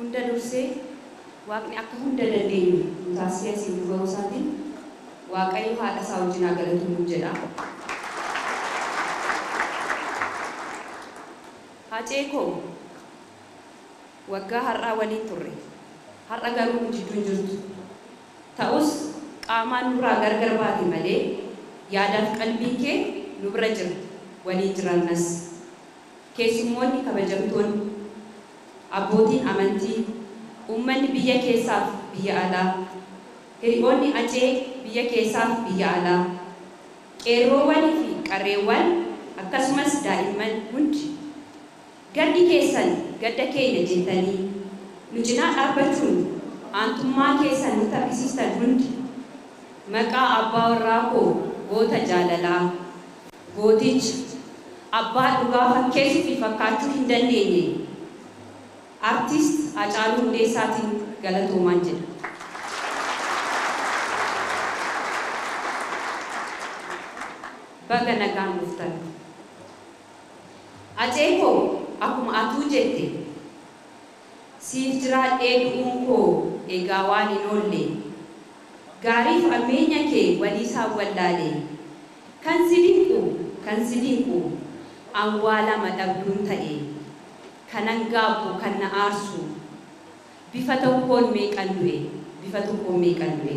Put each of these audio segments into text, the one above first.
Hunda dursee Waaqni akka hunda dandeenyu nu taasisee asiin nu ga'uu isaatiin Waaqayyo haadha isaa wajjin haa galatoomnu jedha. Hacee koo waggaa har'aa waliin turre. Har'a garuu nu jidduu hin jirtu. Ta'us qaamaan nurraa gargar baate malee yaadaaf qalbiin kee nu bira jira. Waliin jiraannas. Keessummoonni kabajamtoonni, abbootiin amantii, uummanni biyya keessaaf biyya alaa, hiriyoonni Hacee biyya keessaaf biyya alaa, qeerroowwanii fi qarreewwan akkasumas daa'imman hundi gaddi keessan gadda keenya jettanii nu cinaa dhaabbachuun aantummaa keessan nutti argisiistan hundi maqaa abbaa warraa koo goota jaalalaa, gooticha, abbaa dhugaa fakkeessuu fi fakkaachuu hin dandeenye Artist Hacaaluu Hundeessaatiin galatoomaan jedha. Baga nagaan dhuftan. Hacee koo akkuma atuu jette siif jiraadhee du'uun koo egaa waan hin oolle. Gaariif ammeenya kee waliisaan wallaale. Kan si dinqu kan si dinqu an waa lama dhabduun ta'e. Kanan gaabbu kan na aarsu bifa tokkoon meeqan du'e bifa tokkoon meeqan du'e.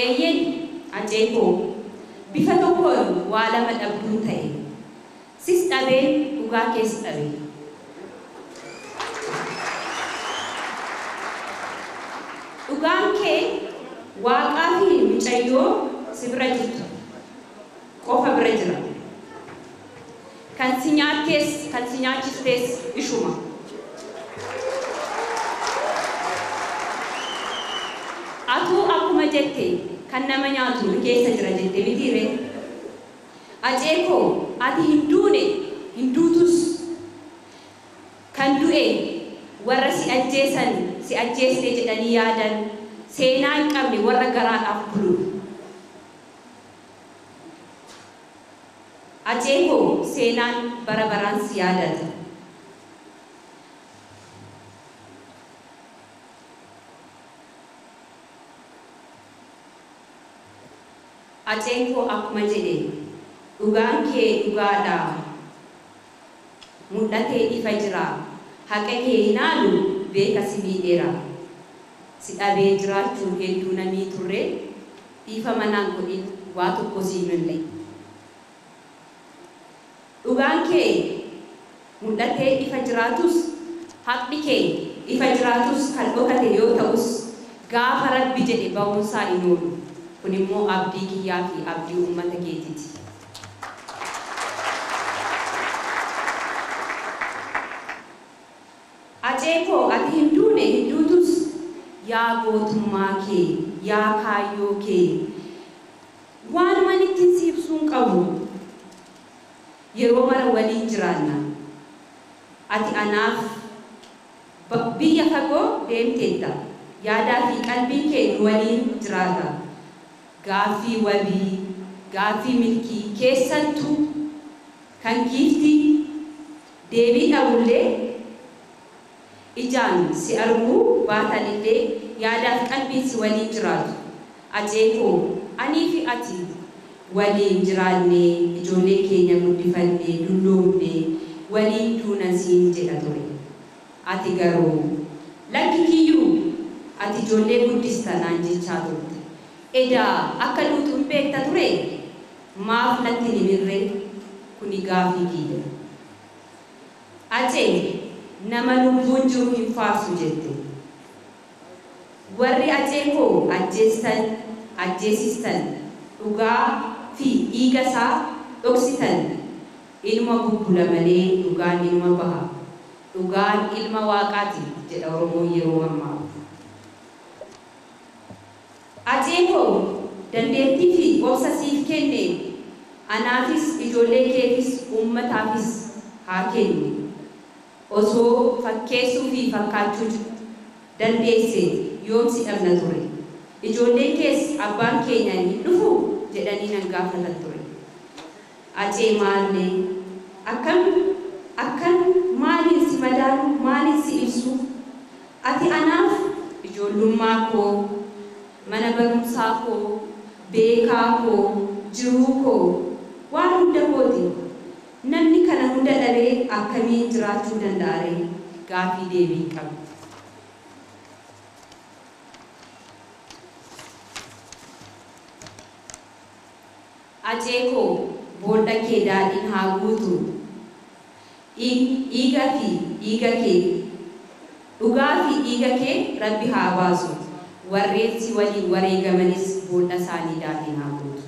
Eeyyeen Hacee koo bifa tokkoon waa lama dhabduun ta'e. Sis dhabeen dhugaa kees dhabe. Dhugaan kee Waaqaa fi mucayyoo si bira jirtu qofa bira jira. Kan si nyaattees kan si nyaachistees ishuma. Atuu akkuma jette kan nama nyaatu nu keessa jira jette mitii ree? Hacee koo ati hin duune hin duutus. Kan du'e warra si ajjeesan si ajjeesne jedhanii yaadan seenaa hin qabne warra garaadhaaf buludha. Hacee koo seenaan bara baraan si yaadata. Haceen koo akkuma jedhe dhugaan kee dhugaadha mul'atee ifa jira haqa kee hin haalu beeka si miidheera. Si dhabee jiraachuun hedduu na miiturree dhiifama naan godhin waa tokko siin malle. Dhugaan kee mul'atee ifa jiraatus haqni kee ifa jiraatus kan dhokate yoo ta'us gaafa Rabbi jedhe bahuunsaa hin oolu. Kun immoo abdii kiyyaa fi abdii uummata keetiiti. Hacee koo ati hin duune hin duutus yaa gootummaa kee yaa kaayyoo kee waanuman ittiin si ibsuu hin qabu. Yeroo mara waliin jiraanna. Ati anaaf biyya fagoo deemteetta. Yaadaa fi qalbiin kee nu waliin jiraata. Gaaffii wabii, gaaffii milkii keessattuu kan giiftii deebii dhabullee ijaan si arguu baatanillee yaadaaf qalbiin si waliin jiraatu. Hacee koo anii fi ati waliin jiraannee ijoollee keenya guddifannee dulloomnee waliin duuna siin jedha ture. Ati garuu lakki kiyyuu ati ijoollee guddista naan jechaa turte. Edaa akka duutu hin beekta turee? Maaf natti hin himinree? Kuni gaafii kiyya. Hacee nama lubbuun jiru hin faarsu jette. Warri Hacee koo ajjeestan, ajjeesistan, dhugaa fi dhiiga isaa dhoksitan inuma bubbula malee dhugaan inuma baha. Dhugaan ilma Waaqaati jedha Oromoon yeroo mammaaku. Hacee koo dandeettii fi obsa siif kenne anaafis, ijoollee keefis, uummataafis haa kennu. Osoo fakkeessuu fi fakkaachuu dandeesse yoom si dhabna ture. Ijoolleen kees abbaan keenya hin dhufuu? jedhanii nan gaafatan ture. Hacee maallee Akkam akkan maaliin si madaalu, maaliin si ibsu? Ati anaaf ijoollummaa koo, mana barumsaa koo, beekaa koo, jiruu koo, waan hunda kooti. Namni kana hunda dhabee akkamiin jiraachuu danda'a ree? Gaafii deebii hin qabne. Acee koo boolla kee daadhiin haa guutu. Dhiiga fi dhiiga kee dhugaa fi dhiiga kee Rabbi haa baasu. Warreen si waliin wareegamanis boolla isaanii daadhiin haa guutu.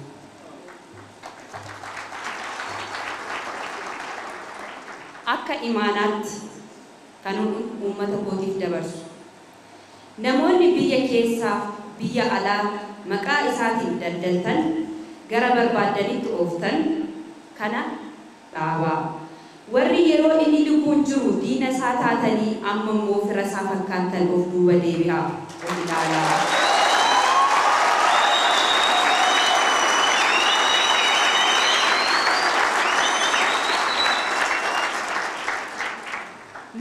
Akka imaanaatti kan uummata kootiif dabarsu. Namoonni biyya keessaa, biyya alaa maqaa isaatiin daldaltan, gara barbaaddanitti ooftan kana dhaabaa. Warri yeroo inni lubbuun jiru diina isaa taatanii amma immoo fira isaa fakkaattan of duuba deebi'aa, of ilaalaa.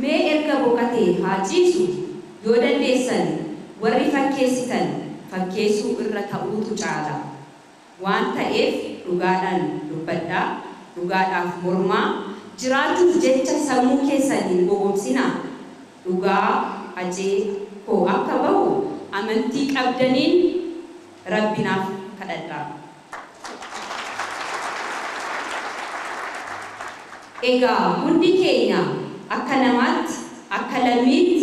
Mee erga boqatee haa ciisu, yoo dandeessan warri fakkeessitan fakkeessuu irra ta'uutu caala. Waan ta'eef dhugaadhaan dubbadhaa, dhugaadhaaf mormaa, jiraachuuf jecha sammuu keessan hin gowwomsinaa. Dhugaa Hacee koo akka bahu amantii qabdaniin Rabbi naaf kadhadhaa. Egaa hundi keenya akka namaatti, akka lammiitti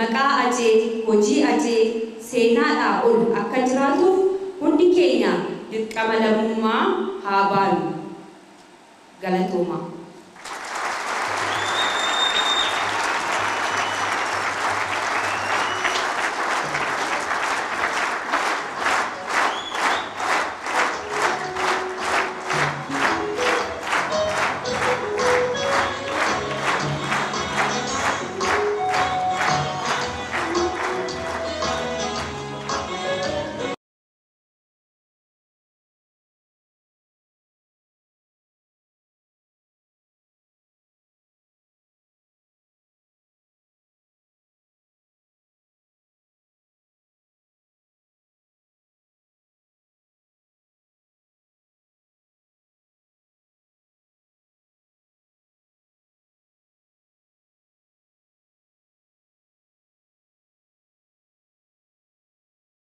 maqaa Hacee, hojii Hacee seenaadhaa ol akka jiraatuuf hundi keenya dirqama lammummaa haa baanu. Galatoomaa.